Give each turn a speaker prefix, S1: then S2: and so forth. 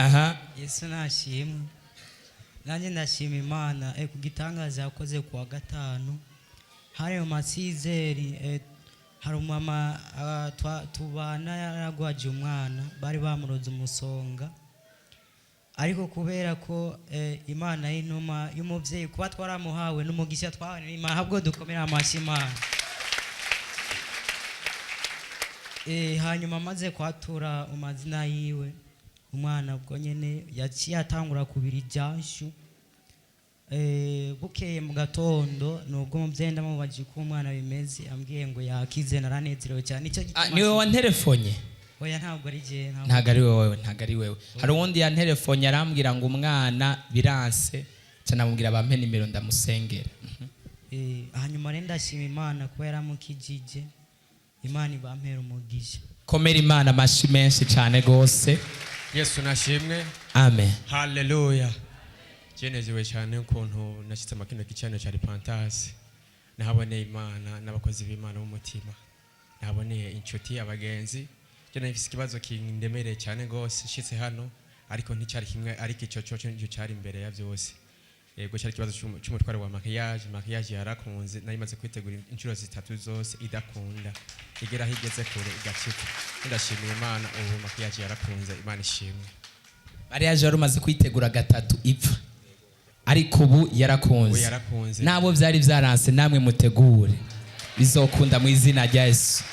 S1: Aha.
S2: Yesu nashimwe. Nanjye ndashima Imana ku gitangaza yakoze ku wa gatanu, hari mu masizeri, hari umumama tubana yaragwaje umwana, bari bamuroze umusonga, ariko kubera ko Imana y'inuma y'umubyeyi, kuba twaramuhawe n'umugisha twahawe n'Imana, ahubwo dukomere amashyi Imana. Hanyuma amaze kwatura mu mazina yiwe, umwana ubwo nyene yaciye atangura kubira ijashu. Bukeye mu gatondo, nubwo umubyeyi ndamubaje uko umwana bimeze, ambwiye ngo yakize, naranezerewe cyane. Nicyo
S1: Ah,
S2: gituma
S1: niwe wanterefonye?
S2: Oya, ntabwo ari jewe, ntabwo.
S1: Ntabwo ari wowe, ntabwo ari wewe. Hari uwundi yanterefonye arambwira ngo umwana biranse, nca namubwira bampe nimero ndamusengera.
S2: Hanyuma rero ndashima Imana kuba yaramukijije. Imana ibampera umugisha.
S1: Komera Imana amashi menshi cyane rwose.
S3: Yesu nashimwe.
S1: Amen.
S3: Haleluya. Jenezewe cyane ukuntu nashyitse makino gicaniro cya Repentance, nahaboneye Imana n'abakozi b'Imana b'umutima, nahaboneye inshuti, abagenzi. Je nari mfise ikibazo kindemereye cyane rwose nshitse hano, ariko nticyari kimwe, ariko ico cyo cyo cyari imbere ya byose. Yego, cyari ikibazo c'umutwaro wa mariage. Mariage yarakunze, nari maze kwitegura inshuro zitatu zose idakunda, igera aho igeze kure igacika. Ndashimiye Imana, ubu mariage yarakunze. Imana ishimwe.
S1: Mariage wari umaze kwitegura gatatu ipfa, ariko ubu
S3: Ubu
S1: yarakunze.
S3: Yarakunze.
S1: Nabo byari byaranse, namwe mutegure, bizokunda mu izina rya Yesu.